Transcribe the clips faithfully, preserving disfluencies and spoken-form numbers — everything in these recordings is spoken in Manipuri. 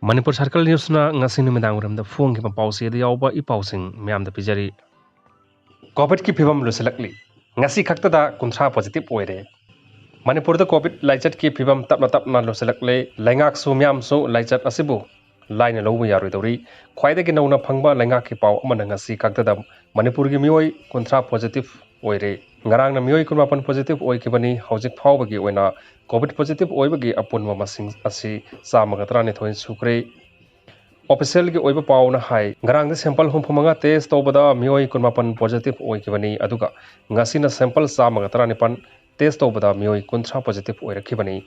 ꯃꯅꯤꯄꯨꯔ ꯁꯔꯀꯜ ꯅ꯭ꯌꯨꯁꯅ ꯉꯁꯤ ꯅꯨꯃꯤꯗꯥꯡ ꯋꯥꯏꯔꯝꯗ ꯐꯣꯡꯈꯤꯕ ꯄꯥꯎꯆꯦꯗ ꯌꯥꯎꯕ ꯏ ꯄꯥꯎꯁꯤꯡ ꯃꯌꯥꯝꯗ ꯄꯤꯖꯔꯤ꯫ ꯀꯣꯚꯤꯗꯀꯤ ꯐꯤꯕꯝ ꯂꯨꯁꯤꯜꯂꯛꯂꯤ꯫ ꯉꯁꯤ ꯈꯛꯇꯗ ꯀꯨꯟꯊ꯭ꯔꯥ ꯄꯣꯖꯤꯇꯤꯚ ꯑꯣꯏꯔꯦ꯫ ꯃꯅꯤꯄꯨꯔꯗ ꯀꯣꯚꯤꯗ ꯂꯥꯏꯆꯠꯀꯤ ꯐꯤꯕꯝ ꯇꯞꯅ ꯇꯞꯅ ꯂꯨꯁꯤꯜꯂꯛꯂꯦ꯫ ꯂꯩꯉꯥꯛꯁꯨ ꯃꯤꯌꯥꯝꯁꯨ ꯂꯥꯏꯆꯠ ꯑꯁꯤꯕꯨ ꯂꯥꯏꯅ ꯂꯧꯕ ꯌꯥꯔꯣꯏꯗꯧꯔꯤ꯫ ꯈ꯭ꯋꯥꯏꯗꯒꯤ ꯅꯧꯅ ꯐꯪꯕ ꯂꯩꯉꯥꯛꯀꯤ ꯄꯥꯎ ꯑꯃꯅ ꯉꯁꯤ ꯈꯛꯇꯗ ꯃꯅꯤꯄꯨꯔꯒꯤ ꯃꯤꯑꯣꯏ ꯀꯨꯟꯊ꯭ꯔꯥ ꯄꯣꯖꯤꯇꯤꯚ ꯑꯣꯏꯔꯦ꯫ ꯉꯔꯥꯡꯅ ꯃꯤꯑꯣꯏ ꯀꯨꯟꯃꯥꯄꯟ ꯄꯣꯖꯤꯇꯤꯚ ꯑꯣꯏꯈꯤꯕꯅꯤ꯫ ꯍꯧꯖꯤꯛ ꯐꯥꯎꯕꯒꯤ ꯑꯣꯏꯅ ꯀꯣꯚꯤꯗ ꯄꯣꯖꯤꯇꯤꯚ ꯑꯣꯏꯕꯒꯤ ꯑꯄꯨꯟꯕ ꯃꯁꯤꯡ ꯑꯁꯤ ꯆꯥꯝꯃꯒ ꯇꯔꯥꯅꯤꯊꯣꯏ ꯁꯨꯈ꯭ꯔꯦ꯫ ꯑꯣꯐꯤꯁꯤꯌꯦꯜꯒꯤ ꯑꯣꯏꯕ ꯄꯥꯎꯅ ꯍꯥꯏ, ꯉꯔꯥꯡꯗ ꯁꯦꯝꯄꯜ ꯍꯨꯝꯐꯨ ꯃꯉꯥ ꯇꯦꯁ ꯇꯧꯕꯗ ꯃꯤꯑꯣꯏ ꯀꯨꯟꯃꯥꯄꯟ ꯄꯣꯖꯤꯇꯤꯚ ꯑꯣꯏꯈꯤꯕꯅꯤ, ꯑꯗꯨꯒ ꯉꯁꯤꯅ ꯁꯦꯝꯄꯜ ꯆꯥꯝꯃꯒ ꯇꯔꯥꯅꯤꯄꯥꯟ ꯇꯦꯁ ꯇꯧꯕꯗ ꯃꯤꯑꯣꯏ ꯀꯨꯟꯊ꯭ꯔꯥ ꯄꯣꯖꯤꯇꯤꯚ ꯑꯣꯏꯔꯛꯈꯤꯕꯅꯤ꯫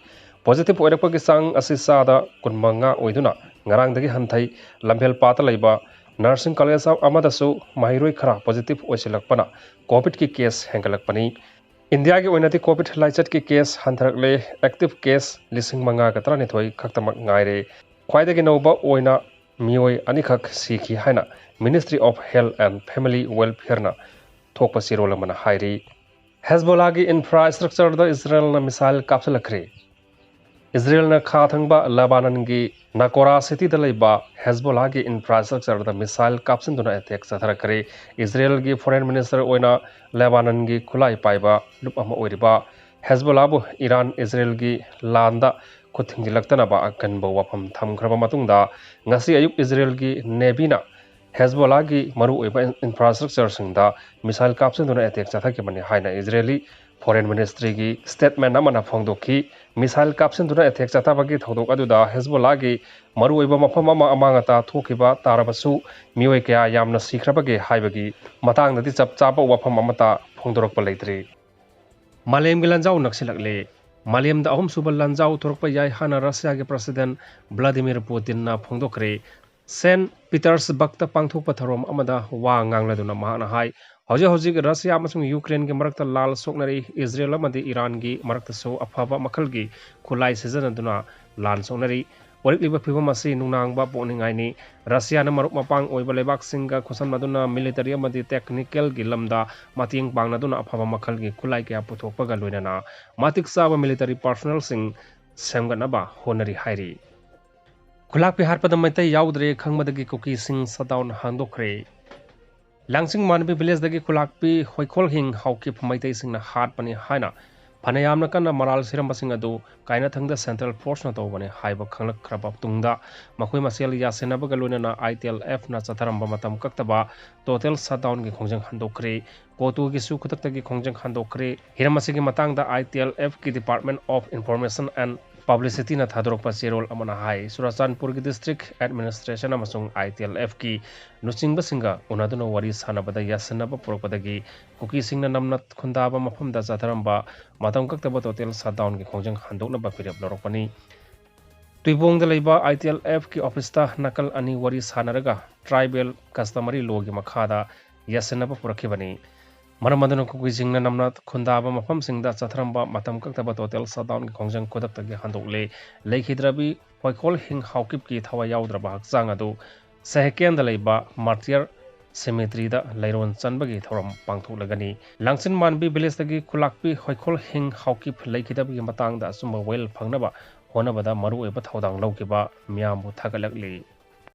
ꯄꯣꯖꯤꯇꯤꯚ ꯑꯣꯏꯔꯛꯄꯒꯤ ꯆꯥꯡ ꯑꯁꯤ ꯆꯥꯗ ꯀꯨꯟꯃꯉꯥ ꯑꯣꯏꯗꯨꯅ ꯉꯔꯥꯡꯗꯒꯤ ꯍꯟꯊꯩ꯫ ꯂꯝꯐꯦꯜꯄꯥꯠꯇ ꯂꯩꯕ ꯅꯔꯁꯤꯡ ꯀꯣꯂꯦꯖ ꯑꯃꯗꯁꯨ ꯃꯍꯩꯔꯣꯏ ꯈꯔ ꯄꯣꯖꯤꯇꯤꯚ ꯑꯣꯏꯁꯤꯜꯂꯛꯄꯅ ꯀꯣꯚꯤꯗꯀꯤ ꯀꯦꯁ ꯍꯦꯟꯒꯠꯂꯛꯄꯅꯤ꯫ ꯏꯟꯗꯤꯌꯥꯒꯤ ꯑꯣꯏꯅꯗꯤ ꯀꯣꯚꯤꯗ ꯂꯥꯏꯆꯠꯀꯤ ꯀꯦꯁ ꯍꯟꯊꯔꯛꯂꯦ꯫ ꯑꯦꯛꯇꯤꯚ ꯀꯦꯁ ꯂꯤꯁꯤꯡ ꯃꯉꯥꯒ ꯇꯔꯥꯅꯤꯊꯣꯏ ꯈꯛꯇꯃꯛ ꯉꯥꯏꯔꯦ꯫ ꯈ꯭ꯋꯥꯏꯗꯒꯤ ꯅꯧꯕ ꯑꯣꯏꯅ ꯃꯤꯑꯣꯏ ꯑꯅꯤꯈꯛ ꯁꯤꯈꯤ ꯍꯥꯏꯅ Ministry of Health and Family Welfareꯅ ꯊꯣꯛꯄ ꯆꯦꯔꯣꯜ ꯑꯃꯅ ꯍꯥꯏꯔꯤ꯫ ꯍꯦꯖꯕꯣꯂꯥꯒꯤ ꯏꯟꯐ꯭ꯔꯥꯁ꯭ꯇ꯭ꯔꯛꯆꯔꯗ ꯏꯖꯔꯦꯜꯅ ꯃꯤꯁꯥꯏꯜ ꯀꯥꯞꯁꯤꯜꯂꯛꯈ꯭ꯔꯦ꯫ ꯏꯖꯔꯦꯜꯅ ꯈꯥ ꯊꯪꯕ ꯂꯦꯕꯥꯅꯟꯒꯤ ꯅꯥꯀꯣꯔꯥ ꯁꯤꯇꯤꯗ ꯂꯩꯕ ꯍꯦꯖꯕꯣꯂꯥꯒꯤ ꯏꯟꯐ꯭ꯔꯥꯁ꯭ꯇ꯭ꯔꯛꯆꯔꯗ ꯃꯤꯁꯥꯏꯜ ꯀꯥꯞꯁꯤꯟꯗꯨꯅ ꯑꯦꯇꯦꯛ ꯆꯠꯊꯔꯛꯈ꯭ꯔꯦ꯫ ꯏꯖꯔꯦꯜꯒꯤ ꯐꯣꯔꯦꯟ ꯃꯤꯅꯤꯁꯇꯔ ꯑꯣꯏꯅ ꯂꯦꯕꯥꯅꯟꯒꯤ ꯈꯨꯠꯂꯥꯏ ꯄꯥꯏꯕ ꯂꯨꯞ ꯑꯃ ꯑꯣꯏꯔꯤꯕ ꯍꯦꯖꯕꯣꯂꯥꯕꯨ ꯏꯔꯥꯟ ꯏꯖꯔꯦꯜꯒꯤ ꯂꯥꯟꯗ ꯈꯨꯠ ꯊꯤꯡꯖꯤꯜꯂꯛꯇꯅꯕ ꯑꯀꯟꯕ ꯋꯥꯐꯝ ꯊꯝꯈ꯭ꯔꯕ ꯃꯇꯨꯡꯗ, ꯉꯁꯤ ꯑꯌꯨꯛ ꯏꯖꯔꯦꯜꯒꯤ ꯅꯦꯚꯤꯅ ꯍꯦꯖꯕꯣꯂꯥꯒꯤ ꯃꯔꯨꯑꯣꯏꯕ ꯏꯟꯐ꯭ꯔꯥꯁ꯭ꯇ꯭ꯔꯛꯆꯔꯁꯤꯡꯗ ꯃꯤꯁꯥꯏꯜ ꯀꯥꯞꯁꯤꯟꯗꯨꯅ ꯑꯦꯇꯦꯛ ꯆꯠꯊꯈꯤꯕꯅꯤ ꯍꯥꯏꯅ ꯏꯖꯔꯦꯂꯤ ꯐꯣꯔꯦꯟ ꯃꯤꯅꯤꯁꯇ꯭ꯔꯤꯒꯤ ꯁ꯭ꯇꯦꯠꯃꯦꯟ ꯑꯃꯅ ꯐꯣꯡꯗꯣꯛꯈꯤ꯫ ꯃꯤꯁꯥꯏꯜ ꯀꯥꯞꯁꯤꯟꯗꯨꯅ ꯑꯦꯇꯦꯛ ꯆꯠꯊꯕꯒꯤ ꯊꯧꯗꯣꯛ ꯑꯗꯨꯗ ꯍꯦꯖꯕꯣꯂꯥꯒꯤ ꯃꯔꯨꯑꯣꯏꯕ ꯃꯐꯝ ꯑꯃ ꯑꯃꯥꯡ ꯑꯇꯥ ꯊꯣꯛꯈꯤꯕ ꯇꯥꯔꯕꯁꯨ, ꯃꯤꯑꯣꯏ ꯀꯌꯥ ꯌꯥꯝꯅ ꯁꯤꯈ꯭ꯔꯕꯒꯦ ꯍꯥꯏꯕꯒꯤ ꯃꯇꯥꯡꯗꯗꯤ ꯆꯞ ꯆꯥꯕ ꯋꯥꯐꯝ ꯑꯃꯠꯇ ꯐꯣꯡꯗꯣꯔꯛꯄ ꯂꯩꯇ꯭ꯔꯤ꯫ ꯃꯥꯂꯦꯝꯒꯤ ꯂꯥꯟꯖꯥꯎ ꯅꯛꯁꯤꯜꯂꯛꯂꯦ꯫ ꯃꯥꯂꯦꯝꯗ ꯑꯍꯨꯝꯁꯨꯕ ꯂꯥꯟꯖꯥꯎ ꯊꯣꯔꯛꯄ ꯌꯥꯏ ꯍꯥꯏꯅ ꯔꯁꯤꯌꯥꯒꯤ ꯄ꯭ꯔꯁꯤꯗꯦꯟ ꯚ꯭ꯂꯥꯗꯤꯃꯤꯔ ꯄꯨꯇꯤꯟꯅ ꯐꯣꯡꯗꯣꯛꯈ꯭ꯔꯦ꯫ ꯁꯦꯟ ꯄꯤꯇꯔꯁꯕꯔꯒꯇ ꯄꯥꯡꯊꯣꯛꯄ ꯊꯧꯔꯝ ꯑꯃꯗ ꯋꯥ ꯉꯥꯡꯂꯗꯨꯅ ꯃꯍꯥꯛꯅ ꯍꯥꯏ, ꯍꯧꯖꯤꯛ ꯍꯧꯖꯤꯛ ꯔꯁꯤꯌꯥ ꯑꯃꯁꯨꯡ ꯌꯨꯀ꯭ꯔꯦꯟꯒꯤ ꯃꯔꯛꯇ ꯂꯥꯜ ꯁꯣꯛꯅꯔꯤ꯫ ꯏꯖꯔꯦꯜ ꯑꯃꯗꯤ ꯏꯔꯥꯟꯒꯤ ꯃꯔꯛꯇꯁꯨ ꯑꯐꯕ ꯃꯈꯜꯒꯤ ꯈꯨꯠꯂꯥꯏ ꯁꯤꯖꯤꯟꯅꯗꯨꯅ ꯂꯥꯟ ꯁꯣꯛꯅꯔꯤ꯫ ꯑꯣꯏꯔꯛꯂꯤꯕ ꯐꯤꯕꯝ ꯑꯁꯤ ꯅꯨꯡꯅꯥꯡꯕ ꯄꯣꯛꯅꯤꯡꯉꯥꯏꯅꯤ꯫ ꯔꯁꯤꯌꯥꯅ ꯃꯔꯨꯞ ꯃꯄꯥꯡ ꯑꯣꯏꯕ ꯂꯩꯕꯥꯛꯁꯤꯡꯒ ꯈꯨꯠꯁꯝꯅꯗꯨꯅ ꯃꯤꯂꯤꯇꯔꯤ ꯑꯃꯗꯤ ꯇꯦꯛꯅꯤꯀꯦꯜꯒꯤ ꯂꯝꯗ ꯃꯇꯦꯡ ꯄꯥꯡꯅꯗꯨꯅ ꯑꯐꯕ ꯃꯈꯜꯒꯤ ꯈꯨꯠꯂꯥꯏ ꯀꯌꯥ ꯄꯨꯊꯣꯛꯄꯒ ꯂꯣꯏꯅꯅ ꯃꯇꯤꯛ ꯆꯥꯕ ꯃꯤꯂꯤꯇꯔꯤ ꯄꯥꯔꯁꯣꯅꯦꯜꯁꯤꯡ ꯁꯦꯝꯒꯠꯅꯕ ꯍꯣꯠꯅꯔꯤ ꯍꯥꯏꯔꯤ꯫ ꯈꯨꯂꯥꯛꯄꯤ ꯍꯥꯠꯄꯗ ꯃꯩꯇꯩ ꯌꯥꯎꯗ꯭ꯔꯦ ꯈꯪꯕꯗꯒꯤ ꯀꯨꯀꯤꯁꯤꯡ shutdown ꯍꯥꯡꯗꯣꯛꯈ꯭ꯔꯦ꯫ ꯂꯥꯡꯆꯤꯡ ꯃꯥꯟꯕꯤ village ꯗꯒꯤ ꯈꯨꯂꯥꯛꯄꯤ ꯍꯣꯏꯈꯣꯜ ꯍꯤꯡ ꯍꯥꯎꯀꯤꯞ ꯃꯩꯇꯩꯁꯤꯡꯅ ꯍꯥꯠꯄꯅꯤ ꯍꯥꯏꯅ ꯐꯅ ꯌꯥꯝꯅ ꯀꯟꯅ ꯃꯔꯥꯜ ꯁꯤꯔꯝꯕꯁꯤꯡ ꯑꯗꯨ ꯀꯥꯏꯅꯊꯪꯗ central force ꯅ ꯇꯧꯕꯅꯤ ꯍꯥꯏꯕ ꯈꯪꯂꯛꯈ꯭ꯔꯕ ꯇꯨꯡꯗ, ꯃꯈꯣꯏ ꯃꯁꯦꯜ ꯌꯥꯁꯤꯟꯅꯕꯒ ꯂꯣꯏꯅꯅ I T L F ꯅ ꯆꯠꯊꯔꯝꯕ ꯃꯇꯝ ꯀꯛꯇꯕ total shutdown ꯒꯤ ꯈꯣꯡꯖꯪ ꯍꯟꯗꯣꯛꯈ꯭ꯔꯦ꯫ ꯀꯣꯇꯨꯒꯤꯁꯨ ꯈꯨꯗꯛꯇꯒꯤ ꯈꯣꯡꯖꯪ ꯍꯟꯗꯣꯛꯈ꯭ꯔꯦ꯫ ꯍꯤꯔꯝ ꯑꯁꯤꯒꯤ ꯃꯇꯥꯡꯗ I T L F ꯀꯤ Department of Information and Publicity ꯅ ꯊꯥꯗꯣꯔꯛꯄ ꯆꯦꯔꯣꯜ ꯑꯃꯅ ꯍꯥꯏ, ꯆꯨꯔꯥꯆꯥꯟꯄꯨꯔꯒꯤ district administration ꯑꯃꯁꯨꯡ I T L F ꯀꯤ ꯂꯨꯆꯤꯡꯕꯁꯤꯡꯒ ꯎꯅꯗꯨꯅ ꯋꯥꯔꯤ ꯁꯥꯟꯅꯕꯗ ꯌꯥꯁꯤꯟꯅꯕ ꯄꯨꯔꯛꯄꯗꯒꯤ ꯀꯨꯀꯤꯁꯤꯡꯅ ꯅꯝꯅ ꯈꯨꯟꯗꯥꯕ ꯃꯐꯝꯗ ꯆꯠꯊꯔꯝꯕ ꯃꯇꯝ ꯀꯛꯇꯕ total shutdown ꯒꯤ ꯈꯣꯡꯖꯪ ꯍꯟꯗꯣꯛꯅꯕ ꯐꯤꯔꯦꯞ ꯂꯧꯔꯛꯄꯅꯤ꯫ ꯇꯨꯏꯕꯣꯡꯗ ꯂꯩꯕ I T L F ꯀꯤ office ꯇ ꯅꯥꯀꯜ ꯑꯅꯤ ꯋꯥꯔꯤ ꯁꯥꯟꯅꯔꯒ tribal customary law ꯒꯤ ꯃꯈꯥꯗ ꯌꯥꯁꯤꯟꯅꯕ ꯄꯨꯔꯛꯈꯤꯕꯅꯤ꯫ ꯃꯔꯝ ꯑꯗꯨꯅ ꯀꯨꯀꯤꯁꯤꯡꯅ ꯅꯝꯅ ꯈꯨꯟꯗꯥꯕ ꯃꯐꯝꯁꯤꯡꯗ ꯆꯠꯊꯔꯝꯕ ꯃꯇꯝ ꯀꯛꯇꯕ total shutdown ꯒꯤ ꯈꯣꯡꯖꯪ ꯈꯨꯗꯛꯇꯒꯤ ꯍꯟꯗꯣꯛꯂꯦ꯫ ꯂꯩꯈꯤꯗ꯭ꯔꯕꯤ ꯍꯣꯏꯈꯣꯜ ꯍꯤꯡ ꯍꯥꯎꯀꯤꯞꯀꯤ ꯊꯋꯥꯏ ꯌꯥꯎꯗ꯭ꯔꯕ ꯍꯛꯆꯥꯡ ꯑꯗꯨ ꯁꯍꯀꯦꯟꯗ ꯂꯩꯕ Martyr cemetery ꯗ ꯂꯩꯔꯣꯟ ꯆꯟꯕꯒꯤ ꯊꯧꯔꯝ ꯄꯥꯡꯊꯣꯛꯂꯒꯅꯤ꯫ ꯂꯥꯡꯆꯤꯟ ꯃꯥꯟꯕꯤ village ꯇꯒꯤ ꯈꯨꯂꯥꯛꯄꯤ ꯍꯣꯏꯈꯣꯜ ꯍꯤꯡ ꯍꯥꯎꯀꯤꯞ ꯂꯩꯈꯤꯗꯕꯒꯤ ꯃꯇꯥꯡꯗ ꯑꯆꯨꯝꯕ ꯋꯥꯌꯦꯜ ꯐꯪꯅꯕ ꯍꯣꯠꯅꯕꯗ ꯃꯔꯨꯑꯣꯏꯕ ꯊꯧꯗꯥꯡ ꯂꯧꯈꯤꯕ ꯃꯤꯌꯥꯝꯕꯨ ꯊꯥꯒꯠꯂꯛꯂꯤ꯫